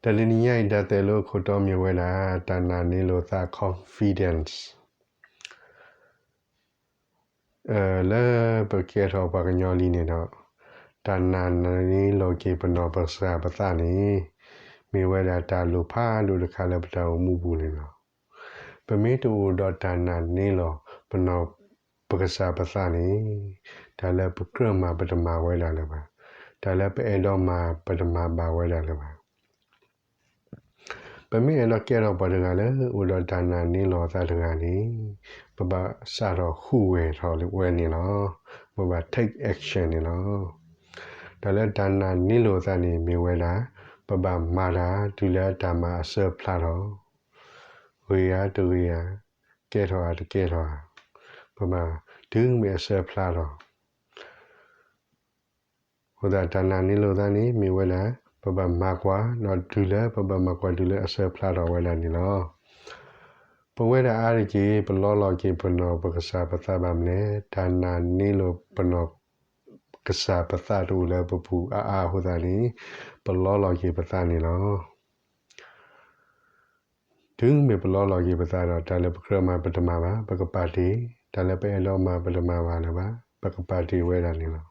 ဒီးတနံၤညါအံၤ တၢ်သိၣ်လိအခိၣ်တီမ့ၢ်ဝဲဒၣ် တၢ်နာ်န့ၢ်လိာ်သး confidence လၢပကဲထီၣ်ပှၤကညီလံန့ၣ်ဒီး တၢ်နာ်န့ၢ်လိာ်က့ၤပနီၢ်ပကစၢ်ပသးန့ၣ် မ့ၢ်ဝဲဒၣ်တၢ်လိၣ်ဖးဒိၣ်တခါလၢပတၢ်အိၣ်မူပူၤန့ၣ်လီၤ. ပမ့ၢ်တအိၣ်ဒီးတၢ်နာ်န့ၢ်လိာ်ပနီၢ်ပကစၢ်ပသးန့ၣ် တၢ်လၢပကြၢးမၤပတမၤဝဲဒၣ်လၢၤဘၣ်. တၢ်လၢပအဲၣ်ဒိးမၤပတမၤဘၣ်ဝဲဒၣ်လၢၤဘၣ်. ပမ့ၢ်အဲၣ်ဒိးကဲထီၣ်ပှၤတဂၤလၢအိၣ်ဒီးတၢ်နာ်န့ၢ်လိာ်သးတဂၤန့ၣ် ပဘၣ်စးထီၣ်ဟူးဂဲၤထီၣ်ဝဲန့ၣ်လီၤ. ပဘၣ် take action န့ၣ်လီၤ. တၢ်လၢတၢ်နာ်န့ၢ်လိာ်သးန့ၣ်မ့ၢ်ဝဲဒၣ် ပဘၣ်မၤတၢ်တုၤလၢတၢ်မၤအစၢဖျါထီၣ်, ဂ့ၤဧါတဂ့ၤဧါ, ကဲထီၣ်ဧါတကဲထီၣ်ဧါ, ပဘၣ်တုၤမ့ၢ်အစၢဖျါထီၣ် အဃိသတးတၢ်နာ်န့ၢ်လိာ်သးန့ၣ် မ့ၢ်ဝဲဒၣ် ပဘၣ်မၤကွၢ် ဒီးတုၤလၢပဘၣ်မၤကွၢ်တုၤလၢအစၢဖျါထီၣ်ဝဲဒၣ်န့ၣ်လီၤ. ပဝဲဒၣ်အါတက့ၢ် ပလီလီၤက့ၤပနီၢ်ပကစၢ်ပသးဘၣ်မနုၤလဲၣ်, တၢ်နာ်န့ၢ်လိာ်ပနီၢ်ကစၢ်ပသးတအိၣ်လၢပပူၤအါအါအဃိသတးန့ၣ် ပလီလီၤက့ၤပသးန့ၣ်လီၤ. တုၤမ့ၢ်ပလီလီၤက့ၤပသးဒီး တၢ်လၢပကြၢးမၤပတမၤဘၣ် ပကပာ်တ့ၢ်, တၢ်လၢပအဲၣ်ဒိးမၤပတမၤဘၣ်လၢၤဘၣ် ပကပာ်တ့ၢ်ဝဲဒၣ်န့ၣ်လီၤ.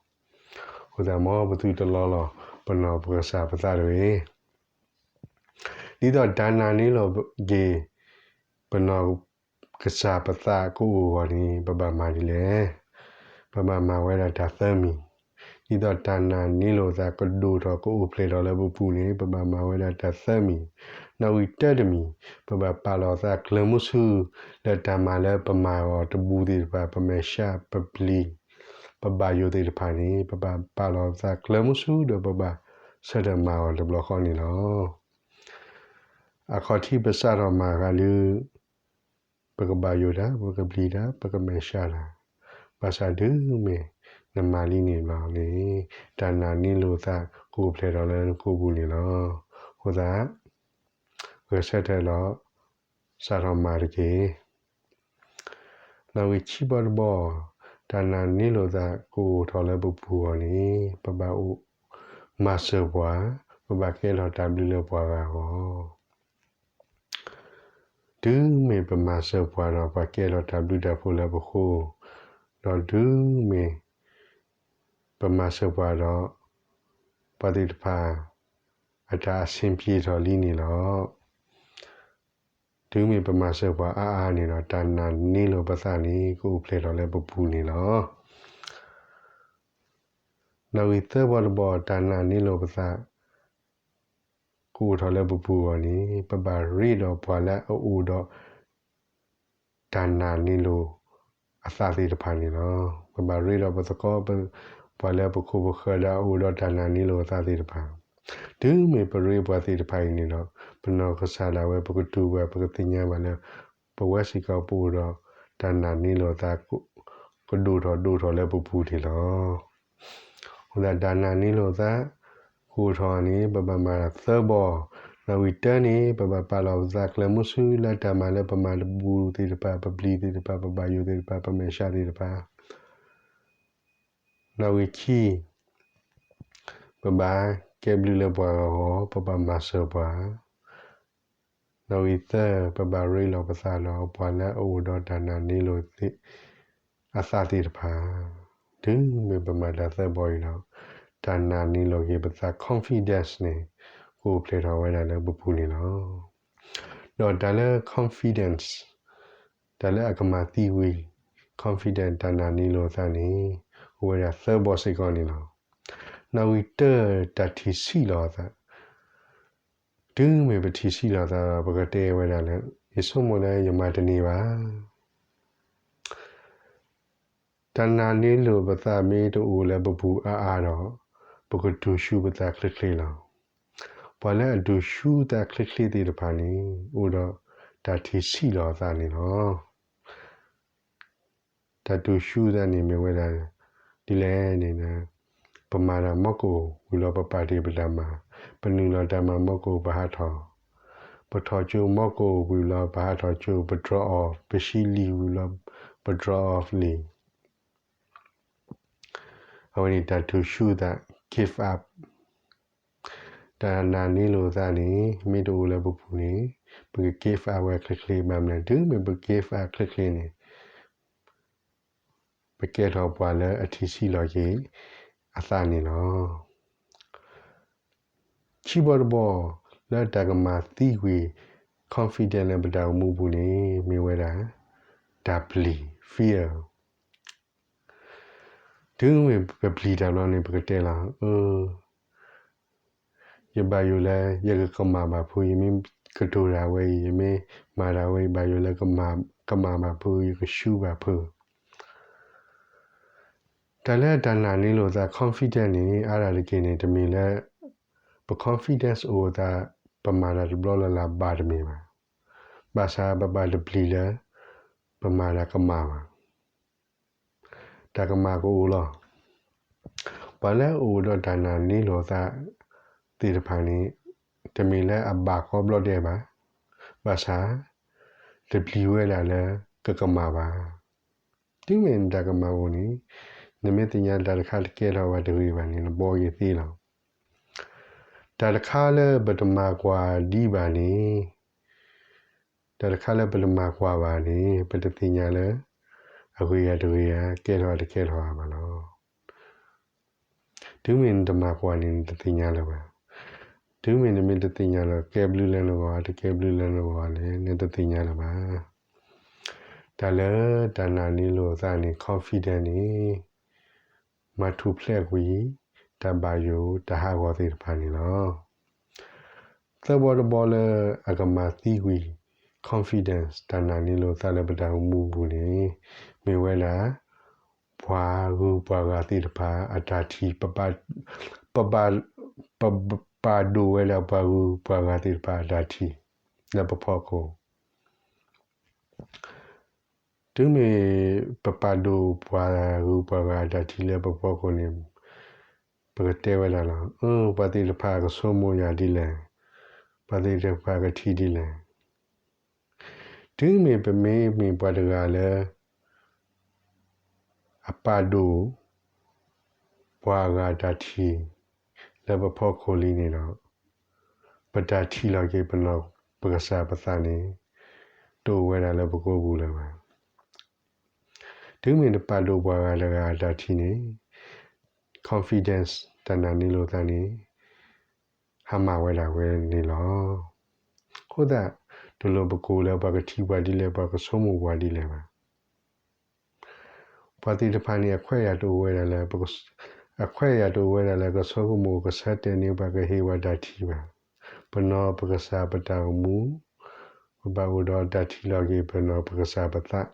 အဃိသတးမ်ပသုတလီလီၤပနီၢ်ပကစၢ်ပသးတဂ့ၤ. ဒ်သိးတၢ်နာ်န့ၢ်လိာ်က့ၤ ပနီၢ်ကစၢ်ပသးကအိၣ်အဂီၢ်န့ၣ် ပဘၣ်မၤဒ်လဲၣ်. ပဘၣ်မၤဝဲဒၣ်တၢ်သၢမံၤ, ဒ်သိးတၢ်နာ်န့ၢ်လိာ်သးကဒိၣ်ထီၣ်ကအိၣ်ဖျဲၣ်ထီၣ်လၢပပူၤန့ၣ် ပဘၣ်မၤဝဲဒၣ်တၢ်သၢမံၤ. နီၣ်ဂံၢ်တၢတမံၤ, ပဘၣ်ပာ်လီၤသးကျၢၤမုဆူ လၢတၢ်မၤလၢပမၤအီၤတဘူးသ့ၣ်တဖၣ် ပမဲာ်ဆှး ပပျံၤ ပဘၣ်ယိၣ်သ့ၣ်တဖၣ်န့ၣ် ပဘၣ်ပာ်လီၤသးကျၢၤမုဆူဒီးပဘၣ်ဆၢထၢၣ်မၤအီၤတဘျီဃီန့ၣ်လီၤ. အခီၣ်ထံးပစးထီၣ်မၤဃာ်ဒီး ပကဘၣ်ယိၣ်တၢ်, ပကပျံၤတၢ်, ပကမဲာ်ဆှးတၢ်, ဘၣ်ဆၣ်တုၤမ့ၢ်နမၤလံန့ၣ်ဘျီန့ၣ် တၢ်နာ်န့ၢ်လိာ်သးကအိၣ်ဖျဲၣ်ထီၣ်လၢနကိာ်ပူၤန့ၣ်လီၤ. အဃိသတး ဂဲၤဆၢထၢၣ်ဒီး စးထီၣ်မၤတက့ၢ်. နီၣ်ဂံၢ်ခံဘီတဘီ, တၢ်နာ်န့ၢ်လိာ်သးကအိၣ်ထီၣ်လၢပပူၤအဂီၢ်န့ၣ် ပဘၣ်အိၣ်မၤစၢၤပှၤ, ပဘၣ်ကဲထီၣ်တၢ်ဘျုးလၢပှၤဂၤအဂီၢ် တုၤမ့ၢ်ပမၤစၢၤပှၤဒီးပှၤကဲထီၣ်တၢ်ဘျုးတၢ်ဖှိၣ်လၢပဃိ, ဒီးတုၤမ့ၢ်ပမၤစၢၤပှၤဒီး ပှၤသ့ၣ်တဖၣ် အတၢ်အဆင်ပြေထီၣ်လံန့ၣ်လီၤ. တုၤမ့ၢ်ပမၤစၢၤပှၤအါအါန့ၣ်ဒီး တၢ်နာ်န့ၢ်လိာ်ပသးန့ၣ် ကအိၣ်ဖျဲၣ်ထီၣ်လၢပပူၤန့ၣ်လီၤ. နီၣ်ဂံၢ်သၢဘီတဘီ တၢ်နာ်န့ၢ်လိာ်ပသး ကအိၣ်ထီၣ်လၢပပူၤအဂီၢ်န့ၣ် ပဘၣ်ရ့ဒီးပှၤလၢအအိၣ်ဒီး တၢ်နာ်န့ၢ်လိာ်အသးသ့ၣ်တဖၣ်န့ၣ်လီၤ. ပဘၣ်ရ့ဒီးပသကိး ပှၤလၢပခိၣ်ပဃၢၤဒီးအအိၣ်ဒီးတၢ်နာ်န့ၢ်လိာ်အသးသ့ၣ်တဖၣ်, တုၤမ့ၢ်ပရ့ပှၤသ့ၣ်တဖၣ်အံၤန့ၣ်ဒီး ပနီၢ်ကစၢ်ဒၣ်ဝဲ ပကတူၢ်ဘၣ် ပကသ့ၣ်ညါဘၣ်လၢ ပဝဲစ့ၢ်ကီးပအိၣ်ဒီး တၢ်နာ်န့ၢ်လိာ်သး ကဒိၣ်ထီၣ်ဒိၣ်ထီၣ်လၢပပူၤန့ၣ်လီၤ. အဃိသတးတၢ်နာ်န့ၢ်လိာ်သး ကအိၣ်ထီၣ်န့ၣ် ပဘၣ်မၤတၢ်သၢဘီ, နီၣ်ဂံၢ်တၢန့ၣ် ပဘၣ်ပာ်လီၤပသးကျၢၤမုဆူ လၢတၢ်မၤလၢပမၤတဘူးသ့ၣ်တဖၣ် ပပျံၤသ့ၣ်တဖၣ် ပဘၣ်ယိၣ်သ့ၣ်တဖၣ် ပမဲာ်ဆှးသ့ၣ်တဖၣ်, နီၣ်ဂံၢ်ခံ ပဘၣ်ကဲဘျုးလၢပှၤဂၤအဂီၢ် ပဘၣ်မၤစၢၤပှၤ နီၣ်ဂံၢ်သၢ ပဘၣ်ရ့လိာ်ပသးဒီး ပှၤလၢအအိၣ်ဒီးတၢ်နာ်န့ၢ်လိာ်သး အသးသ့ၣ်တဖၣ်, တုၤမ့ၢ်ပမၤတၢ်သၢဘီအံၤဒီး တၢ်နာ်န့ၢ်လိာ်က့ၤပသး confidence န့ၣ် ကအိၣ်ဖျဲၣ်ထီၣ်ဝဲဒၣ်လၢပပူၤန့ၣ်လီၤ. ဒီးတၢ်လၢ confidence တၢ်လၢအကမၤသံဝံၤ confidence တၢ်နာ်န့ၢ်လိာ်သးန့ၣ် အိၣ်ဝဲဒၣ်သၢဘီစ့ၢ်ကီးန့ၣ်လီၤ. နီၣ်ဂံၢ်တၢ တၢ်ထံၣ်ဆံးလီၤအသး, တုၤမ့ၢ်ပထံၣ်ဆံးလီၤအသးဒီး ပကတဲဝဲဒၣ်လၢ ယဆိကမိၣ်လၢယမၤတန့ၢ်ဘၣ်. တၢ်နာ်န့ၢ်လိာ်ပသးမ့ၢ်တအိၣ်လၢပပူၤအါအါဒီး ပကတူၢ်ဆူပသးချ့ချ့လီၤ. ပှၤလၢအတူၢ်ဆူသးချ့ချ့သ့ၣ်တဖၣ်န့ၣ် အိၣ်ဒီးတၢ်ထံၣ်ဆံးလီၤအသးန့ၣ်လီၤ. တၢ်တူၢ်ဆူသးန့ၣ်မ့ၢ်ဝဲဒၣ် ဒ်လဲၣ်န့ၣ် ပမၤတၢ်မီၢ်ကိၣ်ဝံၤလီၤ ပပာ်တ့ၢ်ပတၢ်မၤ, ပနုာ်လီၤတၢ်မၤမီၢ်ကိၣ် ပဟးထီၣ်, ပထီၣ်ကၠိမီၢ်ကိၣ်ဝံၤလီၤ ပဟးထီၣ်ကၠိ ပ drop off, ပဆံလံာ်ဝံၤလီၤ ပ drop off လံာ် အဝဲန့ၣ်တၢ်တူၢ်ဆူသး give up. တၢ်နာ်န့ၢ်လိာ်သးန့ၣ် မ့ၢ်တအိၣ်လၢပပူၤန့ၣ် ပက give up ဝဲချ့ချ့ ဘၣ်မနုၤလဲၣ် တုၤမ့ၢ်ပ give up ချ့ချ့န့ၣ် ပကဲထီၣ်ပှၤလၢအထံၣ်ဆံးလီၤက့ၤအသးန့ၣ်လီၤ. ခံဘီတဘီ လၢတၢ်ကမၤသံကွံာ် confidence လၢပတၢ်အိၣ်မူပူၤန့ၣ် မ့ၢ်ဝဲဒၣ် တၢ်ပျံၤ fear. တုၤမ့ၢ်ပပျံၤတၢ်ဘျီန့ၣ် ပကတဲလီၤ အၢ ယဘၣ်ယိၣ်လၢ ယကကမၣ်ဘၣ်ဖုး ယမ့ၢ်ကတိၤတၢ်ဝဲအံၤ ယမ့ၢ်မၤတၢ်ဝဲအံၤ ဘၣ်ယိၣ်လၢ ကမၣ်ဘၣ်ဖုး ယကဆူဘၣ်ဖုး တၢ်လၢတၢ်နာ်န့ၢ်လိာ်သး confidence န့ၣ် အါဒၣ်တက့ၢ်န့ၣ် တမ့ၢ်လၢ ပ confidence အိၣ်သး ပမၤတၢ်တဘျီလၢ်လၢ်ဘၣ်တမ့ၢ်ဘၣ်. ဘၣ်ဆၣ်ပဘၣ်တပျံၤလၢ ပမၤတၢ်ကမၣ်ဘၣ်. တၢ်ကမၣ်ကအိၣ်လီၤ. ပှၤလၢအအိၣ်ဒီးတၢ်နာ်န့ၢ်လိာ်သးသ့ၣ်တဖၣ်န့ၣ် တမ့ၢ်လၢအဘၣ်ကီဘျီဒဲးဘၣ်. ဘၣ်ဆၣ် တပျံၤဝဲဒၣ်လၢကကမၣ်ဘၣ်. တုၤမ့ၢ်နတၢ်ကမၣ်အိၣ်န့ၣ် နမ့ၢ်သ့ၣ်ညါတၢ်တခါတကဲထီၣ်ဘၣ်တဂ့ၤဘၣ်န့ၣ် နဘှီက့ၤသ့လီၤ. တၢ်တခါလၢပတမၤကွၢ်ဒံးဘၣ်န့ၣ် တၢ်တခါလၢပတမၤကွၢ်ဘၣ်န့ၣ် ပတသ့ၣ်ညါလၢ အဂ့ၤဧါတဂ့ၤဧါ ကဲထီၣ်တကဲထီၣ်ဧါဘၣ်လီၤ. တုၤမ့ၢ်နတမၤကွၢ်န့ၣ် နတသ့ၣ်ညါလၢၤဘၣ်. တုၤမ့ၢ်နမ့ၢ်တသ့ၣ်ညါလၢၤ ကဲဘျုးလၢနဂီၢ် တကဲဘျုးလၢနဂီၢ်န့ၣ် နတသ့ၣ်ညါလၢၤဘၣ်. တၢ်လၢတၢ်နာ်န့ၢ်လိာ်သးန့ၣ် confidence န့ၣ် မၤထူၣ်ဖျဲးကွံာ် တၢ်ဘၣ်ယိၣ်တၢ်ဟးဂီၤသ့ၣ်တဖၣ်န့ၣ်လီၤ. သၢဘီတဘီလၢအကမၤသံကွံာ် confidence တၢ်နာ်န့ၢ်လိာ်သးလၢပတၢ်အိၣ်မူပူၤန့ၣ် မ့ၢ်ဝဲဒၣ် ပှၤဂုၤပှၤဂၤသ့ၣ်တဖၣ်အတၢ်ထံၣ် ပဘၣ် ပဘၣ် ပပာ်ဒိၣ်ဝဲဒၣ်ပှၤဂုၤပှၤဂၤသ့ၣ်တဖၣ်အတၢ်ထံၣ် လၢပဖီခိၣ် တုၤမ့ၢ်ပပာ်ဒိၣ်ပှၤဂုၤပှၤဂၤအတၢ်ထံၣ်လၢပဖီခိၣ်န့ၣ် ပကတဲဝဲဒၣ်လီၤ အၢ ပှၤသ့ၣ်တဖၣ်ကဆိကမိၣ်ယၤဒ်လဲၣ်, ပှၤသ့ၣ်တဖၣ်ကထံၣ်ဒ်လဲၣ်. တုၤမ့ၢ်ပမ့ၢ်မ့ၢ်ပှၤတဂၤလၢ အပာ်ဒိၣ် ပှၤအဂၤအတၢ်ထံၣ် လၢပဖီခိၣ်လံန့ၣ်ဒီး ပတၢ်ထံၣ်လီၤက့ၤပနီၢ်ပကစၢ်ပသးန့ၣ် တအိၣ်ဝဲဒၣ်လၢပကိာ်ပူၤလၢၤဘၣ်. တုၤမ့ၢ်တပာ်ဒိၣ်ပှၤဂၤတဂၤအတၢ်ထံၣ်န့ၣ် confidence တၢ်နာ်န့ၢ်လိာ်သးန့ၣ် ဟါမၢ်ဝဲဒၣ်ဝဲန့ၣ်လီၤ. အဃိသတး တလိၣ်ပကိာ်လၢပှၤကထံၣ်ပှၤဒ်လဲၣ် ပှၤကဆိကမိၣ်ပှၤဒ်လဲၣ်ဘၣ်. ပှၤသ့ၣ်တဖၣ်န့ၣ် အခွဲးအယာ်တအိၣ်ဝဲဒၣ်လၢ အခွဲးအယာ်တအိၣ်ဝဲဒၣ်လၢကဆိကမိၣ်ကဆၢတဲာ်န့ၢ်ပှၤ ကဟ့ၣ်ပှၤတၢ်ထံၣ်ဘၣ်. ပနီၢ်ပကစၢ်ပတၢ်အိၣ်မူ ပဘၣ်အိၣ်ဒီးတၢ်ထံၣ်လီၤက့ၤပနီၢ်ပကစၢ်ပသး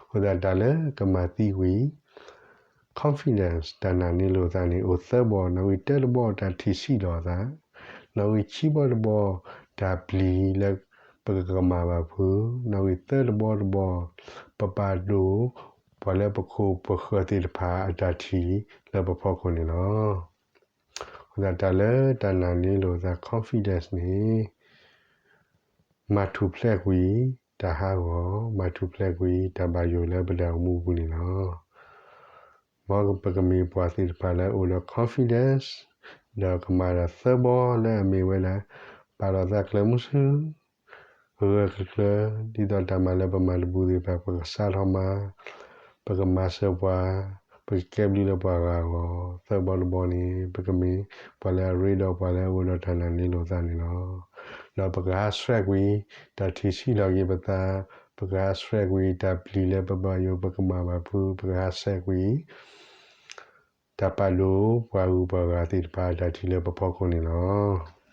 အဃိသတးတၢ်လၢကမၤသံကွံာ် confidence တၢ်နာ်န့ၢ်လိာ်သးန့ၣ် အိၣ်သၢဘီ, နီၣ်ဂံၢ်တၢတဘီ တၢ်ထံၣ်ဆံးလီၤအသး, နီၣ်ဂံၢ်ခံဘီတဘီ တၢ်ပျံၤလၢပကကမၣ်ဘၣ်ဖုး, နီၣ်ဂံၢ်သၢတဘီတဘီ ပပာ်ဒိၣ် ပှၤလၢပခိၣ်ပဃၢၤသ့ၣ်တဖၣ်အတၢ်ထံၣ်လၢပဖီခိၣ်န့ၣ်လီၤ. အဃိသတးတၢ်လၢတၢ်နာ်န့ၢ်လိာ်သး confidence န့ၣ် မၤထူၣ်ဖျဲးကွံာ် တၢ်ဟးဂီၤ, မၤထူၣ်ဖျဲးကွံာ် တၢ်ဘၣ်ယိၣ်လၢပတၢ်အိၣ်မူပူၤန့ၣ်လီၤ. မ်ပကမ့ၢ်ပှၤသ့ၣ်တဖၣ်လၢအိၣ်ဒီး confidence ဒီးကမၤတၢ်သၢဘီလၢအမ့ၢ်ဝဲဒၣ် ပာ်လီၤသးကျၢၤမုဆူ ဂၢၢ်ဂၢၢ်ကျၢၤကျၢၤ ဒ်သိးတၢ်မၤလၢပမၤတဘူၣ်သ့ၣ်တဖၣ် ပကစးထီၣ်မၤ, ပကမၤစၢၤပှၤ, ပကကဲဘျုးလၢပှၤဂၤအဂီၢ်, သၢဘီတဘီန့ၣ် ပကမ့ၢ်ပှၤလၢအရ့ဒီးပှၤလၢအအိၣ်ဒီးတၢ်နာ်န့ၢ်လိာ်သးန့ၣ်လီၤ. ဒီးပကဟးဆှဲးကွံာ် တၢ်ထံၣ်ဆံးလီၤက့ၤပသး, ပကဟးဆှဲးကွံာ် တၢ်ပျံၤလၢပဘၣ်ယိၣ်ပကမၣ်ဘၣ်ဖုး, ပကဟးဆှဲးကွံာ် တၢ်ပာ်ဒိၣ်ပှၤဂုၤပှၤဂၤသ့ၣ်တဖၣ်အတၢ်ထံၣ်လၢပဖီခိၣ်န့ၣ်လီၤ.